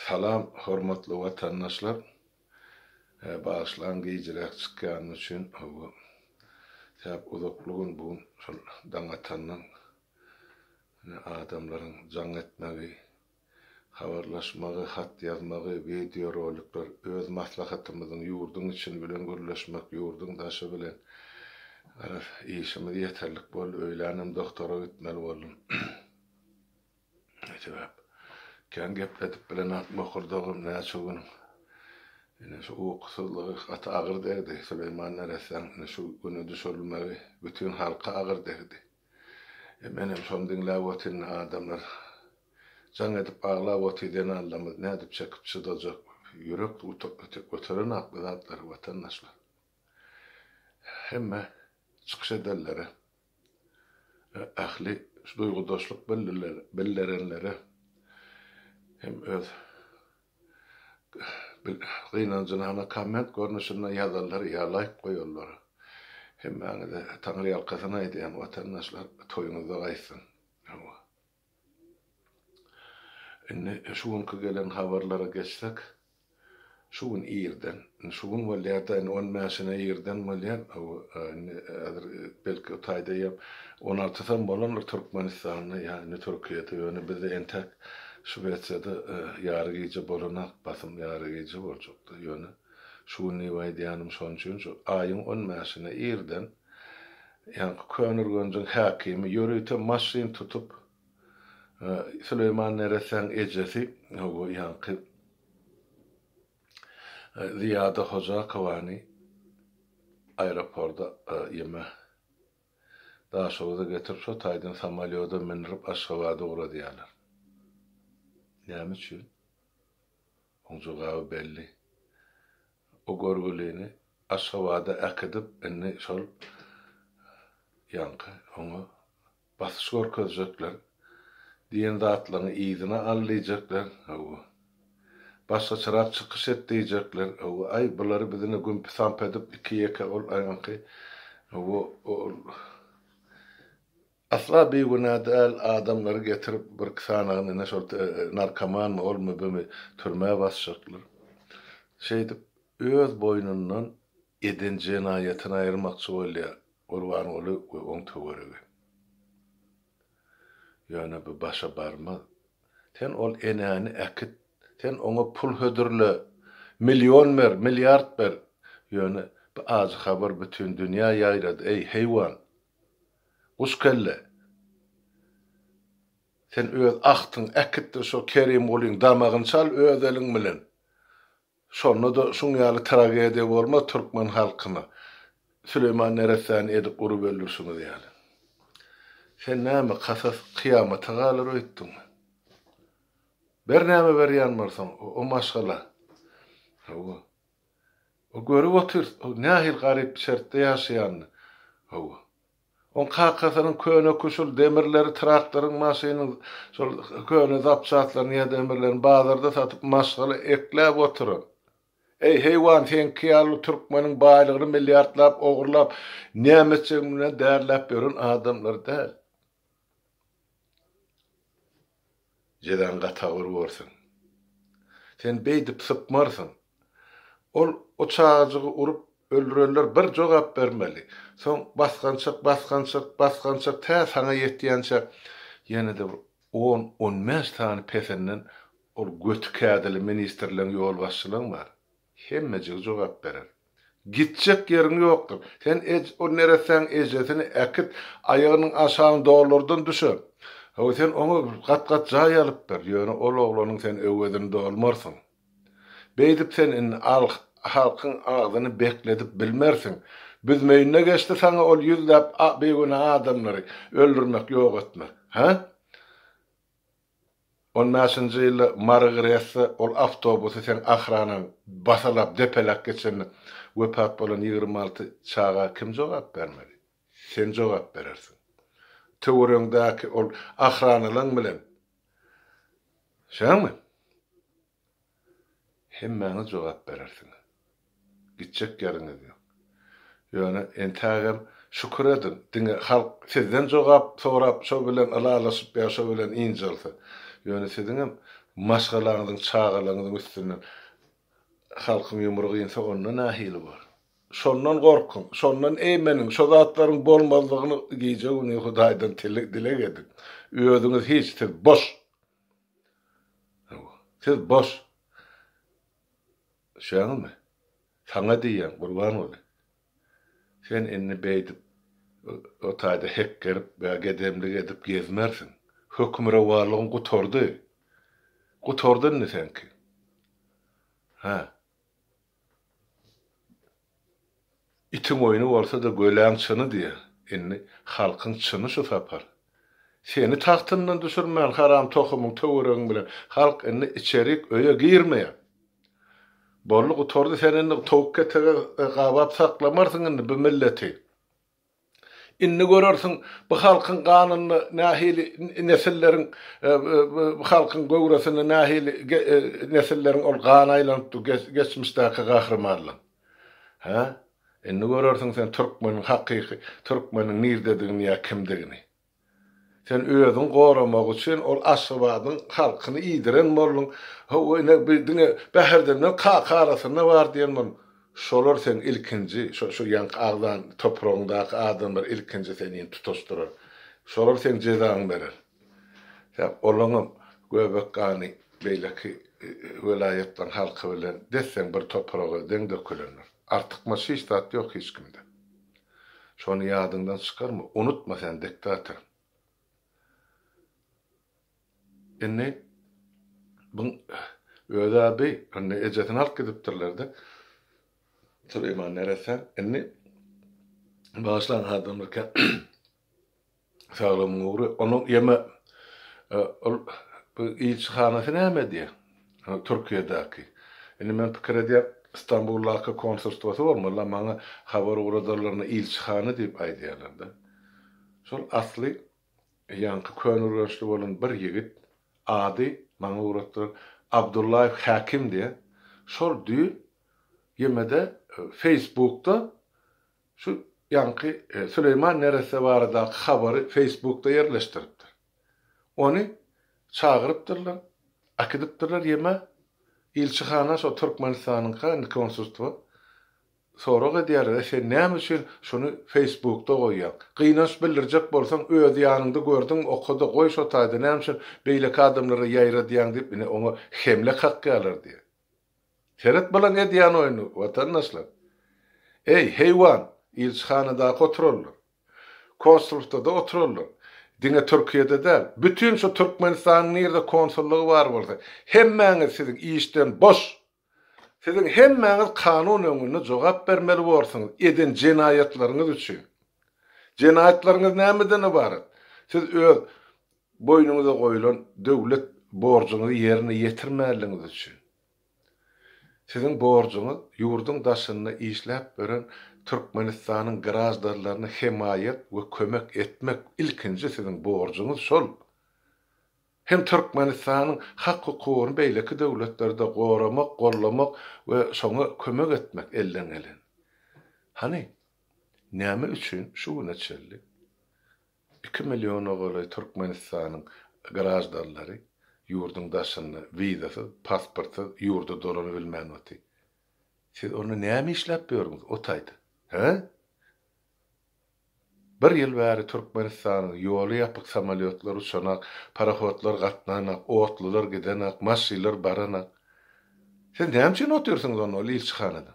Salam hormatly watandaşlar. Bagyşlaň gijiräk çykýanym üçin. Hawa. Sebäp uzakly gün bu gün şol daň atandan ine adamlaryň jaň etmegi, habarlaşmagy, hat ýazmagy, wideo rolikler, öz maslahatymyzyň ýurduň içini bilen gürleşmek, ýurduň daşy bilen garaz işimiz ýeterlik boldy. Öýlänem dogtora gitmeli boldum. Sebäp kän gepledip bilenok bokurdagym näçe gün ine şu ukusyzlygy gaty agyr degdi Süleýman neressäň ine şu güne düşürilmegi bütin halka agyr degdi. E menem şony diňläp otyryn adamlar jaň edip aglap otyr zenanlarymyz nädip çekip çydajak ýürek göterenak bu zatlary watandaşlar. Hemme çykyş edenlere ähli şu duýgudaşlyk bildirenlere hem öz gynanjyny hana komment görnüşinde ýazanlara ýa laýk goýanlara hemmäňize taňryýalkasyn aýdýan watandaşlar toýuňyzda gaýtsyn. Hawa. Indi şu günki gelen habarlara geçsek, şu gün irden, indi şu gün bolýar-da, indi on bäşine irden bolýar, indi häzir belki o taýda eýýäm on altysam bolandyr Türkmenistanda ýa indi Türkiýede, ýöne bizde entäk Şwesiýada ýary gije bolanok, basym ýary gije boljakda, ýöne şu gün diýip aýdýanym şonuň üçin, şu aýyň on bäşine irden Ýaňky Köneürgenjiň häkimi ýörite maşyn tutup, Süleýman neressäň ejesi, hawa, ýaňky Zyýada Hojakowany aeroporda ýeme Daşoguza getirip, şo taýdan samolýoda mündirip Aşgabada ugradýarlar. Näme üçin? Oň jogaby belli. O görgülini Aşgabada äkidip, indi şol ýaňky oňa basyş görkezjekler, diýen zatlaryňy yzyna al diýjekler, hawa. Başgaçarak çykyş et diýjekler, hawa. Aý, bulary biz ine gümpi-samp edip, iki-ýeke ol ýaňky, hawa, ol Asla bigünä däl adamlary getirip birki sanagyny ine şol narkomanmy olmy bümi türmä basjaklar. Şeýdip öz boýnundan eden jenaýatyny aýyrmakçy bolýar Gurbanguly we oň töweregi. Ýöne bu başa barmaz. Sen ol enäni äkit, sen oňa pul hödürle, million ber, milliard ber. Ýöne bu ajy habar bütin dünýä ýaýrady, eý, heýwan! Guş kelle! Sen öz agtyňy äkit-de şo Kerimgulyň damagyny çal öz eliň bilen. Şonda-da şuň ýaly tragediýa bolmaz türkmen halkyna. Süleýman neressäni edip urup öldürşiňiz ýaly. Sen näme kasas kyýamata galar öýtdüňmi? Ber näme berýän bolsaň o maşgala. Hawa. O görüp otyr, o nähili garyp şertde ýaşaýanyny. Hawa. Oň kakasynyň köne-küşül demirleri, traktoryň, maşynyň şol köne zapçastlaryny ýa demirlerini bazarda satyp maşgala ekläp oturan. Eý, heýwan, seňki ýaly türkmeniň baýlygyny milliardlap ogurlap, näme etjegini bilmän derläp ýören adamlar däl. Jezaň gaty agyr borsun. Sen beýdip sypmarsyň. Ol o çagajygy urup öldürenler bir jogap bermeli. Soň basgançak, basgançak, basgançak tä saňa ýetýänçä ýene-de bir on, on bäş sany pesinden ol göti kädili ministrleň ýolbaşçylaň bar. Hemmejigi jogap berer. Gitjek ýeriň ýokdur. Sen ej o neressäň ejesini äkit, aýagynyň aşagyny dollardan düşe. Hawa, sen oňa gat-gat jaý alyp ber, ýöne ol oglanyň sen öwezini dolmarsyň. Beýdip sen indi al halkyň agzyny bekledip bilmersiň. Büzmeýinde geçdi saňa ol ýüzläp bigünä adamlary öldürmek, ýok etmek. Hä? On bäşinji ýylda Mary GRES-de ol awtobusy seň ahranaň basalap depeläp geçende wepat bolan 26 çaga kim jogap bermeli? Sen jogap berersiň. Töweregiňdäki ol ahranalaň bilen. Şeňmi? Hemmäňiz jogap berersiňiz. Gitjek ýeriňiz ýok. Ýöne entägem şükür ediň, diňe halk sizden jogap sorap şo bilen ylalaşyp ýa şo bilen ynjalsa. Ýöne siziňem maşgalaňyzyň, çagalaryňyzyň üstünden halkyň ýumrugy inse onda nähili bor? Şondan gorkuň, şondan eýmeniň, şo zatlaryň bolmazlygyny gije-gündiz Hudaýdan dileg ediň. Özüňiz hiç, siz boş. Siz boş. Düşýäňizmi? Saňa diýýän, Gurbanguly. Sen indi beýdip o taýda hekgerip ýa gedemlik edip gezmersiň. Hökmürowanlygyň gutardy. Gutardy indi seňki. Hä. Itiň oýny bolsa-da göläň çyny diýýär. Indi halkyň çyny şu sapar. Seni tagtyndan düşürmän haram tohumyň töweregiň bilen halk indi içerik öýe girmeýär. Boldy gutardy sen indi towuk ketege gabap saklamarsyň indi bu milleti. Indi görersiň bu halkyň ganynda nähili nesilleriň bu halkyň göwresinde nähili nesilleriň ol gany aýlanyp dur geçmişdäki gahrymanlaň. Hä? Indi görersiň sen türkmeniň hakyky türkmeniň nirdedigini ýa kimdigini. Sen özüňi goramak üçin ol Aşgabadyň halkyny iýdiren bolduň. Hawa ine bi diňe Bäherden bilen Kaka arasynda bar diýen bolduň. Şolar seň ilkinji şo şo ýaňky agzan topragyňdaky adamlar ilkinji seni indi tutaşdyrar. Şolar seň jezaňy berer. Sen olaňam göbek gany beýleki welaýatlaryň halky bilen des-deň bir topraga deň dökülendir. Artykmaç hiç zat ýok hiç kimde. Şony ýadyňdan çykarma, unutma sen diktator. Indi buň öz-ä bi, indi ejesini alyp gidipdirler-de. Süleýman neressäň. Indi bagyşlaň adamlar kä Saglygymyň ugry. Onuň ýeme ol bu ilçihanasy näme edýär? Türkiýedäki. Indi men pikir edýän Stambuldaky konsulstwasy bolmaly, maňa habar ugradanlarynda ilçihana diýip aýdýarlar-da. Şol asly ýaňky Köneürgençli bolan bir ýigit, ady maňa ugratdylar, Abdullaýew Häkim diýen, şol düýn ýemede Feýsbukda Şu ýaňky Süleýman neresse baradaky habary Feýsbukda ýerleşdiripdir. Ony çagyrypdyrlar, äkidipdirler ýeme ilçihana şo Türkmenistanyňka indi konsulstwa sorag edýärler, e sen näme üçin şuny Feýsbukda goýýaň? Gynanç bildirjek bolsaň öz ýanyňda gördüňmi oka-da goý şo taýda näme üçin beýleki adamlara ýaýradýaň diýip ine oňa hemle kakýarlar diýýär. Seret bulaň edýän oýnuny, watandaşlar. Eý, heýwan, ilçihanadaky oturanlar, konsulstwada oturanlar, diňe Türkiýede däl, bütin şu Türkmenistanyň nirde konsullygy bar bolsa, hemmäňiz siziň işden boş! Siziň hemmäňiz kanun öňünde jogap bermeli borsuňyz eden jenaýatlaryňyz üçin. Jenaýatlaryňyz nämeden ybarat? Siz öz Boýnuňyza goýlan döwlet borjuňyzy ýerine ýetirmänligiňiz üçin. Siziň borjuňyz ýurduň daşynda işläp ýören Türkmenistanyň graždanlaryna hemaýat we kömek etmek ilkinji siziň borjuňyz şol. Hem Türkmenistanyň hak-hukugyny beýleki döwletlerde goramak, gollamak we şoňa kömek etmek elden gelen. Hany, näme üçin şu güne çenli Iki milliona golaý Türkmenistanyň graždanlary ýurduň daşynda wizasyz, pasportsyz ýurda dolanybilmän otyr. Siz onda näme işläp ýörüňiz o taýda? Hä? Bir ýyl bäri Türkmenistanyň ýoly ýapyk samolýotlar uçanak, parohodlar gatnanak, otlular gidenak, maşynlar baranak. Siz näme üçin otyrsyňyz onda ol ilçihanada?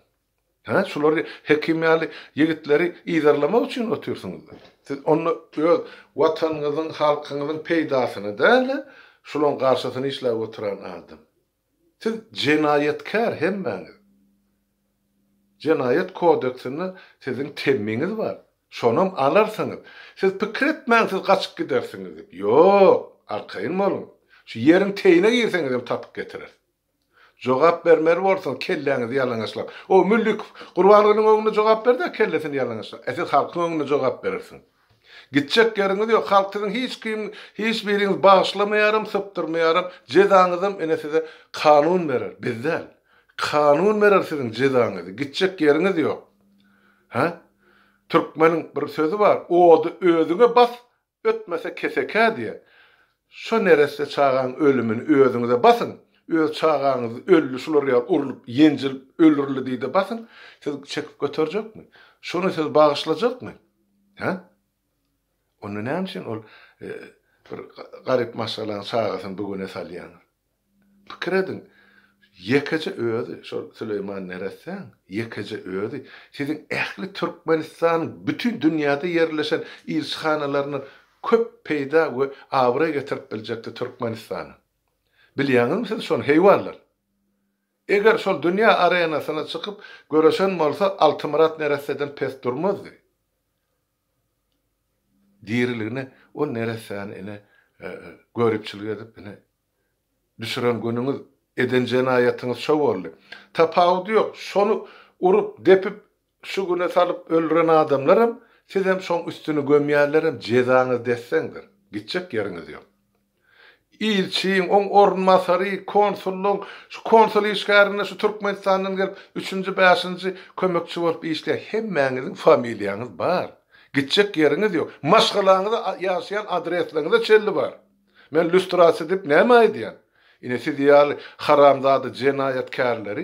Hä, şulary Hekim ýaly ýigitleri yzarlamak üçin otyrsyňyzda. Siz onda öz Watanyňyzyň, halkyňyzyň peýdasyna däl-de, şularyň garşysyna işläp oturan adam. Siz jenaýatkär hemmäňiz. Jenaýat kodeksinde siziň temmiňiz bar. Şonam alarsyňyz. Siz pikir etmäň siz gaçyp gidersiňiz diýip. Ýok, arkaýyn boluň. Şu ýeriň teýine girseňizem tapyp getireris. Jogap bermeli bolsaňyz kelläňizi ýalaňaçlap. O Müllikow Gurbangulyň öňünde jogap berdi-ä kellesini ýalaňaçlap. E siz halkyň öňünde jogap berersiňiz. Gitjek ýeriňiz ýok. Halk siziň hiç kim, hiç biriňizi bagyşlamaýaram, sypdyrmaýaram. Jezaňyzam ine size kanun berer. Biz däl. Kanun berer siziň jezaňyzy. Gitjek ýeriňiz ýok. Hä? Türkmeniň bir sözi bar, Ody özüňe bas, Ötmese kesekä diýýär. Şo neresse çagaň ölümini özüňize basyň, öz çagaňyz öldi şular ýaly urlup, ýenjilip öldürildi diýde basyň, siz çekip göterjekmi? Şony siz bagyşlajakmy? Hä? Onda näme üçin ol bir garyp maşgalaň çagasyny bu güne salýaňyz? Pikir ediň, ýekeje özi, şol Süleýman neressäň ýekeje özi siziň ähli Türkmenistanyň bütin dünýäde ýerleşen ilçihanalaryndan köp peýda we abraý getirip biljekdi Türkmenistana. Bilýäňizmi siz şony, heýwanlar? Eger şol dünýä arenasyna çykyp göreşen bolsa Altymyrat neresseden pes durmazdy. Diriligine ol neressäni ine göripçilik edip ine Düşüren günüňiz, eden jenaýatyňyz şo boldy. Tapawudy ýok, şony urup, depip, şu güne salyp öldüren adamlaram, sizem şoň üstüni gömýänlerem jezaňyz desseňdir. Gitjek ýeriňiz ýok. Ilçiň, oň orunbasary, konsullygyň, şu konsul işgärinde şu Türkmenistandan gelip üçünji, bäşinji kömekçi bolup işleýän hemmäňiziň familiýaňyz bar. Gitjek ýeriňiz ýok. Maşgalaňyza, ýaşaýan adresleriňize çenli bar. Men lýustrasiýa diýip näme aýdýan? Ine siz ýaly haramzada jenaýatkärleri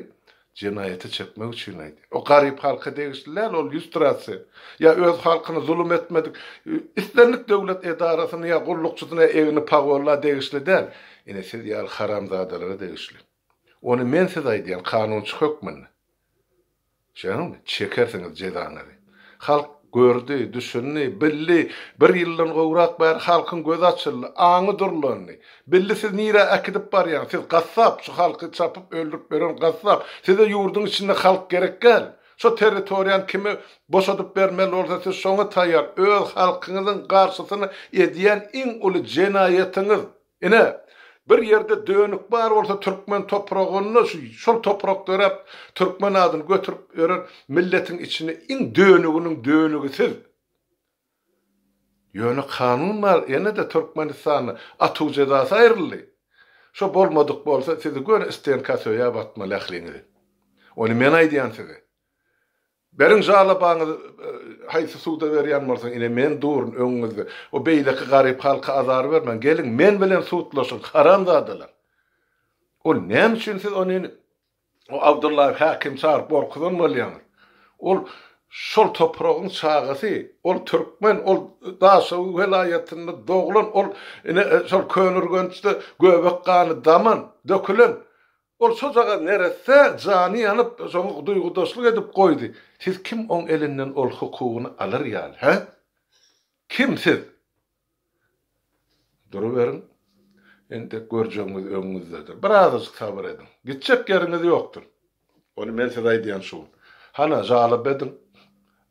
jenaýata çekmek üçin aýdýan. O garyp halka degişli däl ol lýustrasiýa. Ýa öz halkyna zulum etmedik islendik döwlet edarasyna ýa gullukçysyna egni pagonla degişli däl. Ine siz ýaly haramzadalara degişli. Ony men size aýdýan kanunçy hökmünde. Şeýdäňmi? Çekersiňiz jezaňyzy. Halk gördi, düşündi, bildi. Bir ýyldan gowrak bäri halkyň gözi açyldy, aňy durlandy. Bildi siz nirä äkidip barýaňyz. Siz gassap, şu halky çapyp öldürip ýören gassap. Size ýurduň içinde halk gerek däl. Şo territoriýany kime boşadyp bermeli bolsa siz şoňa taýýar. Öz halkyňyzyň garşysyna edýän iň uly jenaýatyňyz. Ine, bir ýerde dönük bar bolsa türkmen topragynda şu şol toprak döräp türkmen adyny göterip ýören milletiň içinde iň dönüginiň dönügi siz. Ýöne kanun bar ýene-de Türkmenistanda atuw jezasy aýryldy. Şo bolmadyk bolsa sizi göni stenka söýäp atmaly ähliňizi. Ony men aýdýan size. Beriň žalabaňyzy haýsy suda berýän bolsaň ine men durun öňüňizde o beýleki garyp halka azar bermäň geliň men bilen sudlaşyň haramzadalar ol näme üçin siz ony o Abdullaýew häkim çagyryp gorkuzan bolýaňyz ol şol topragyň çagasy ol türkmen ol Daşoguz welaýatynda doglan ol ine şol Köneürgençde göbek gany daman dökülen Ol şojagaz neresse jany ýanyp, şoňa duýgudaşlyk edip goýdy. Siz kim oň elinden ol hukugyny alar ýaly, hä? Kim siz? Duruberiň. Entek görjegiňiz öňüňizdedir. Birazajyk sabyr ediň. Gitjek ýeriňiz ýokdur. Ony men size aýdýan şu gün. Hana, jalap ediň.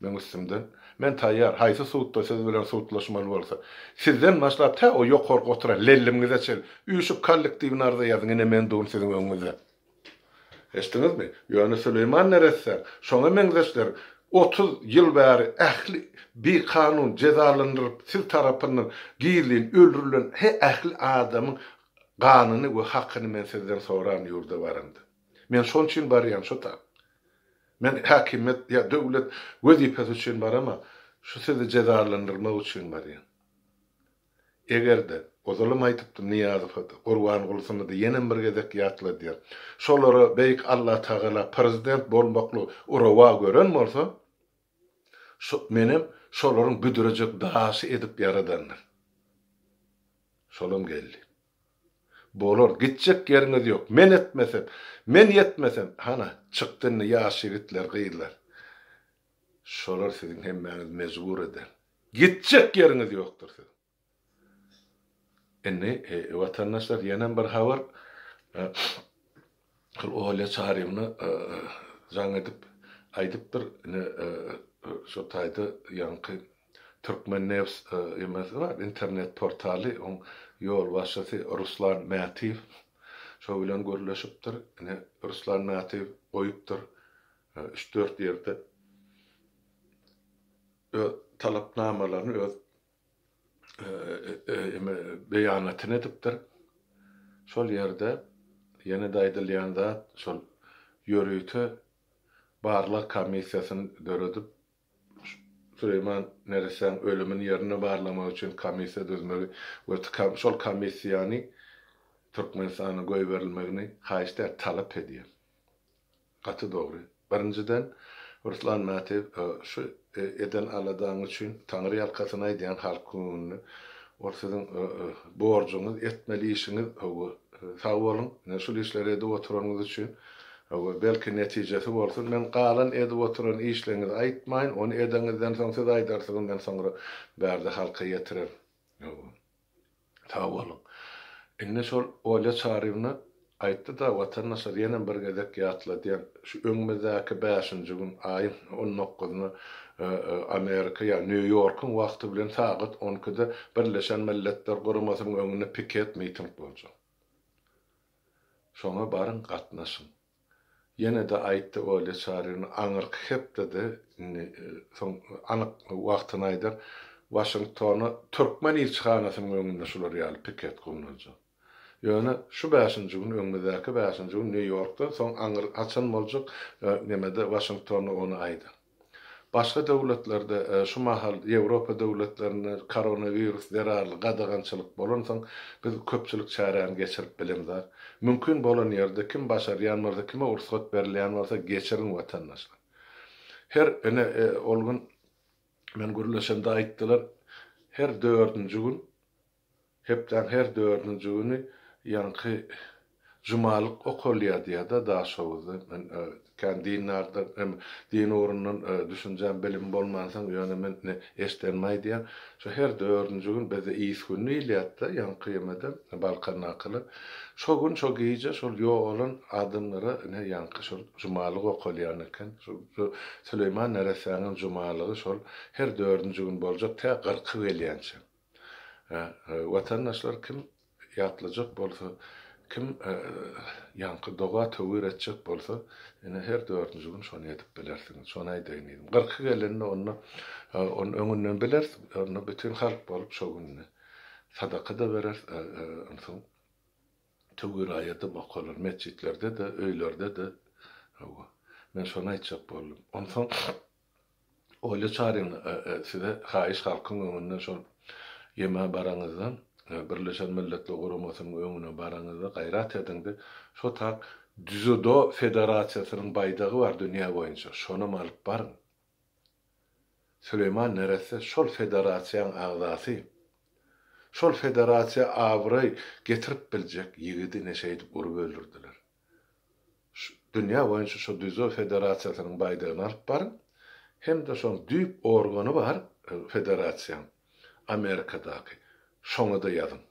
Meň üstümden. Men taýýar, haýsy sudda siz bilen sudlaşmaly bolsa. Sizden başlap tä o ýokarky oturan lellimňize çenli üýşüp kollektiwny arza ýazyň, ine men durun siziň öňüňizde. Eşitdiňizmi? Ýöne Süleýman neressäň, şoňa meňzeşler 30 ýyl bäri ähli bikanun jezalandyryp siz tarapyndan gizlin öldürilen he ähli adamyň ganyny we hakyny men sizden soran ýurda baramda. Men şoň üçin barýan şo tap. Men häkimiýet ýa döwlet wezipesi üçin baramok, şu sizi jezalandyrmak üçin barýan. Eger-de, ozalam aýdypdym Nyýazowa-da, Gurbangulysyna-da ýenem bir gezek ýatladýan, şolara beýik Allatagala prezident bolmaklygy rowa gören bolsa, şu menem şolaryň büdrejek daşy edip ýaradandyr. Şolam geldi. Bolar, gitjek ýeriňiz ýok. Men etmesem, men ýetmesem, hana, çykdy indi ýaş ýigitler, gyzlar. Şolar siziň hemmäňizi mejbur eder. Gitjek ýeriňiz ýokdur siziň. Indi, watandaşlar, ýenem bir habar. Şol Olýa Çaryýewna jaň edip aýdypdyr, ine, şo taýda ýaňky Türkmennefs emesi bar, internet portaly, oň ýolbaşçysy Ruslan Mätiýew şo bilen gürleşipdir. Ine, Ruslan Mätiýew goýupdyr üç-dört ýerde öz talapnamalaryny, öz beýanatyny edipdir. Şol ýerde ýene-de aýdylýan zat, şol ýörite barlag komissiýasyny döredip, Süleýman neressäň ölümini ýerinde barlamak üçin komissiýa düzmegi we şol komissiýany Türkmenistana goýberilmegini haýyş däl, talap edýär. Gaty dogry. Birinjiden, Ruslan Mätiýew şu eden aladaň üçin Taňry ýalkasyn aýdýan halkyň öňünde. Ol siziň borjuňyz, etmeli işiňiz. Hawa, sag boluň. Ine şul işleri edip oturanyňyz üçin. Hawa, belki netijesi bolsun. Men galan edip oturan işleňizi aýtmaýyn. Ony edeňizden soň siz aýdarsyňyz, men soňra bärde halka ýetirerin. Hawa. Sag boluň. Indi şol Olýa Çaryýewna aýtdy-da, watandaşlar, ýenem bir gezek ýatladýan, şu öňümizdäki bäşinji gün, aýyň on dokuzyna Amerika, ýa Nýu-Ýorkuň wagty bilen sagat on ikide Birleşen Milletler Guramasynyň öňünde piket miting boljak. Şoňa baryň, gatnaşyň. Ýene-de aýtdy Olýa Çaryýewna, aňyrky hepdede, indi soň anyk wagtyny aýdar, Waşingtona türkmen ilçihanasynyň öňünde şular ýaly piket gurnaljak. Ýöne şu bäşinji gün, öňümizdäki bäşinji gün Nýu-Ýorkda, soň aňyr haçan boljak nemede Waşingtonda ony aýdar. Başga döwletlerde şu mahal Ýewropa döwletlerinde koronawirus zerarly gadagançylyk bolansoň biz köpçülik çäräni geçirip bilemzok. Mümkin bolan ýerde kim başarýan bolsa kime ursgat berilýän bolsa geçiriň watandaşlar. Her ine ol gün men gürleşemde aýtdylar her dördünji gün Hepdäň her dördünji güni ýaňky jumalyk okalýar diýýär-de Daşhowuzda. Men kän dindardan hem din ugrundan düşünjäm, bilimim bolmansoň, ýöne men ine eşidenimi aýdýan. Şo her dördünji gün bizde ys güni diýilýär-de, ýaňky ýemede Balkandakylar. Şo gün, şo gije şol ýogalan adamlara ine ýaňky şol jumalyk okalýan eken. Şo Süleýman neressäniň jumalygy şol her dördünji gün boljak tä gyrky gelýänçä. Watandaşlar kim ýatlajak bolsa, kim ýaňky doga töwir etjek bolsa, ine her dördünji gün şony edip bilersiňiz. Şony aýdaýyn diýdim. Gyrky gelende onda ony öňünden bileris, onda bütin halk bolup şo günde sadaka-da bereris, onsoň töwir aýadam okalar metjitlerde-de, öýlerde-de. Hawa. Men şony aýtjak boldum. Onsoň Olýa Çaryýewna, size haýyş halkyň öňünde şol ýemä baraňyzda, Birleşen Milletler Guramasynyň öňüne baraňyzda gaýrat ediňde, şo tak Dzýudo federasiýasynyň baýdagy bar dünýä boýunça, şonam alyp baryň. Süleýman neresse şol federasiýaň agzasy. Şol federasiýa abraý getirip biljek ýigidi ine şeýdip urup öldürdiler. Şu dünýä boýunça şu Dzýudo federasiýasynyň baýdagyny alyp baryň, hem-de şoň düýp organy bar federasiýaň Amerikadaky, şoňa-da ýazyň.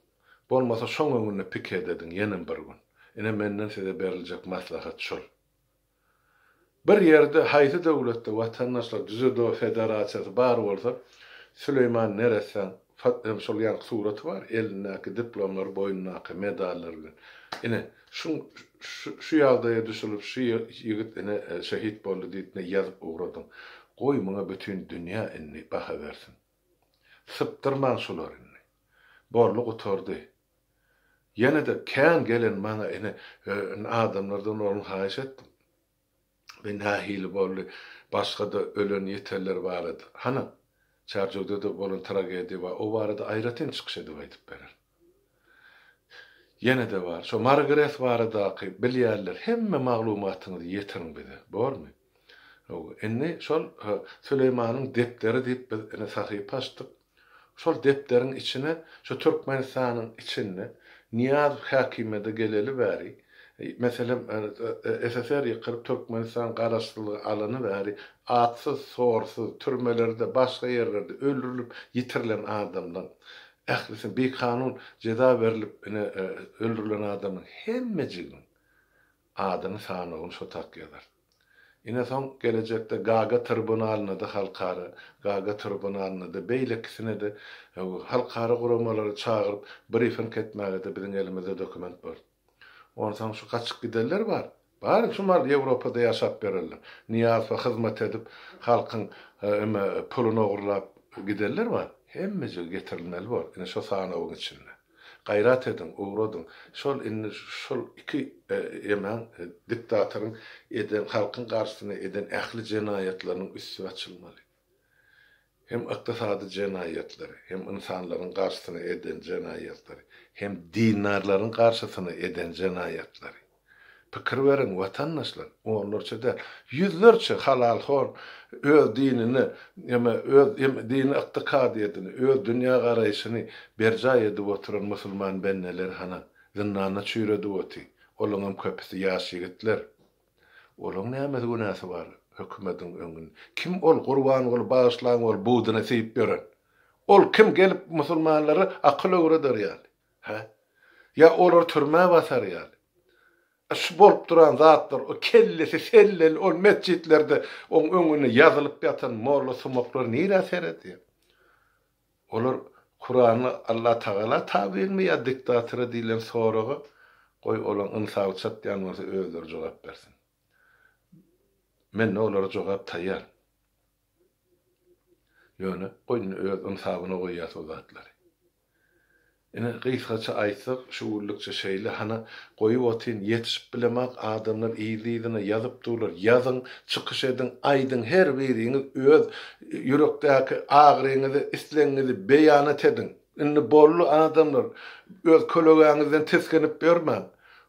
Bolmasa şoň öňünde piket ediň ýenem bir gün. Ine menden size beriljek maslahat şol. Bir ýerde haýsy döwletde watandaşlar dzýudo federasiýasy bar bolsa Süleýman neressäň hem şol ýaňky suraty bar elindäki diplomlary boýnundaky medallar bilen ine şuň şu ýagdaýa düşülip şu ýigit ine şehit boldy diýip ine ýazyp ugradyň goý muňa bütin dünýä indi baha bersin sypdyrmaň şulary indi boldy gutardy Ýene-de kän gelen maňa ine adamlardan orun haýyş etdim. We nähili boldy, başga-da ölen ýitenler barada. Hany, Çärjewde-de bolan tragediýa bar, o barada aýratyn çykyş edip aýdyp berer. Ýene-de bar, şo Margres baradaky bilýänler hemme maglumatyňyzy ýetiriň bize, bormy? Hawa, indi şol Süleýmanyň depderi diýip biz ine sahypa açdyk. Şol depderiň içine şu Türkmenistanyň içinde Nyýazow häkimiýete geleli bäri, meselem, SSR ýykylyp Türkmenistan garaşsyzlygy alany bäri atsyz-sorsuz türmelerde, başga ýerlerde öldürilip ýitirilen adamlaň ählisini bikanun jeza berlip ine öldürilen adamlaň hemmejiginiň adyny sanawyny şo tak ýazar. Ine soň gelejekde Gaga tribunalynada halkara Gaga tribunalynada beýlekisinede halkara guramalary çagyryp brifing etmägede biziň elimizde dokument bar. Onsoň şu gaçyp gidenler bar. Bar şu mal Ýewropada ýaşap ýörenler. Nyýazowa hyzmat edip halkyň eme puluny ogurlap gidenler bar. Hemmejigi getirilmeli bor ine şo sanawyň içinde. Gaýrat ediň, ugradyň. Şol indi şol iki emäň diktatoryň eden halkyň garşysyna eden ähli jenaýatlarynyň üsti açylmaly. Hem ykdysady jenaýatlary, hem ynsanlaryň garşysyna eden jenaýatlary, hem dindarlaryň garşysyna eden jenaýatlary. Pikir beriň, watandaşlar, onlarça däl, ýüzlerçe halalhor öz dinini, hem öz hem dini ykdykadyýetini, öz dünýägaraýşyny berjaý edip oturan musulman bendeleri hana, zyndanda çüýredip otyr. Olaňam köpüsi ýaş ýigitler. Olaň näme günäsi bar hökümediň öňünde? Kim ol Gurbanguly bagyşlaň ol buduny söýüp ýören? Ol kim gelip musulmanlara akyl öwreder ýaly? Hä? Ýa olary türmä basar ýaly? A şu bolup duran zatlar o kellesi selleli ol metjitlerde oň öňünde ýazylyp ýatan molla sumaklar nirä seredýär? Olar Kurany Allatagala tabynmy ýa diktatora diýlen soraga goý olaň ynsaby çatýan bolsa özleri jogap bersin. Mende olara jogap taýýar. Ýöne goý indi öz ynsabyna goýýas o zatlary. Ine, gysgaça aýtsak, şu günlükçe şeýle, hana, goýup otyryn, ýetişip bilemak, adamlar yzly-yzyna ýazyp durlar, ýazyň, çykyş ediň, aýdyň, her biriňiz öz ýürekdäki agyryňyzy, islegiňizi beýanat ediň. Indi boldy, adamlar, öz kölegäňizden tisginip ýörmäň.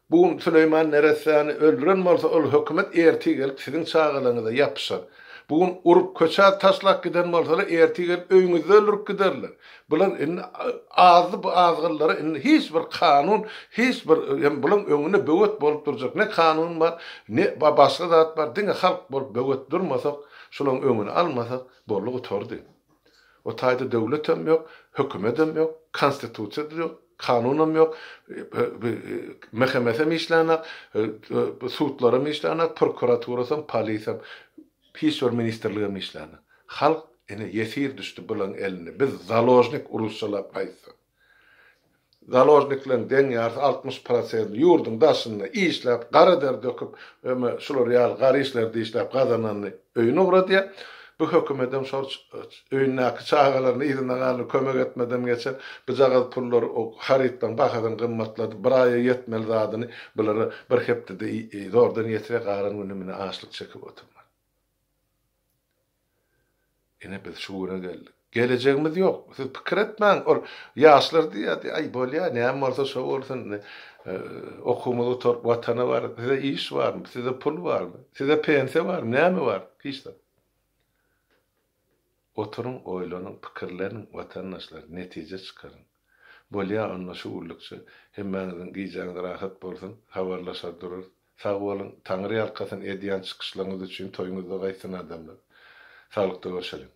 Bu gün Süleýman neressäni öldüren bolsa ol hökümet ertir gelip siziň çagalaryňyza ýapyşar. Bu gün urup köçä taşlap giden bolsalar ertir gelip öýüňizde öldürip giderler. Bular indi azdy bu azgynlara indi hiç bir kanun hiç bir hem bulaň öňünde böwet bolup durjak ne kanun bar ne başga zat bar diňe halk bolup böwet durmasak şulaň öňüni almasak boldy gutardy. O taýda döwletem ýok, hökümetem ýok, konstitusiýa-da ýok, kanunam ýok, MHM-sem işlänok, sudlaram işlänok, prokuraturasam, polisem, hiç bir ministrligem işlänok. Halk ine ýesir düşdi bulaň eline. Biz založnik rusçalap aýtsak. Založnikleň deň ýarysy, 60 prosenti, ýurduň daşynda işläp, gara der döküp, öme şular ýaly gara işlerde işläp gazananyny öýüne ugradýar. Bu hökümedem şol öýündäki çagalaryny yzynda galdyryp kömek etmeden geçer. Bujagaz pullary o harytlaryň bahasyny gymmatladyp, bir aýa ýetmeli zadyny bulara bir hepdede zordan ýetirýär, galan günü mine açlyk çekip oturmaly. Ine biz şu güne geldik. Gelejegimiz ýok. Siz pikir etmäň, ol ýaşlar diýýärdi, aý bolýa, näme bolsa şo bolsun, indi okuwymyzy gutaryp watana baryp, size iş barmy, size pul barmy, size pensiýa barmy, näme bar? Hiç zat. Oturyň, oýlanyň, pikirleniň, watandaşlar, netije çykaryň. Bolýa onda şu günlükçe hemmäňiziň gijäňiz rahat bolsun, habarlaşar durarys. Sag boluň, Taňry ýalkasyn edýän çykyşlaryňyz üçin toýuňyzda gaýtsyn adamlar. Saglykda görşeliň.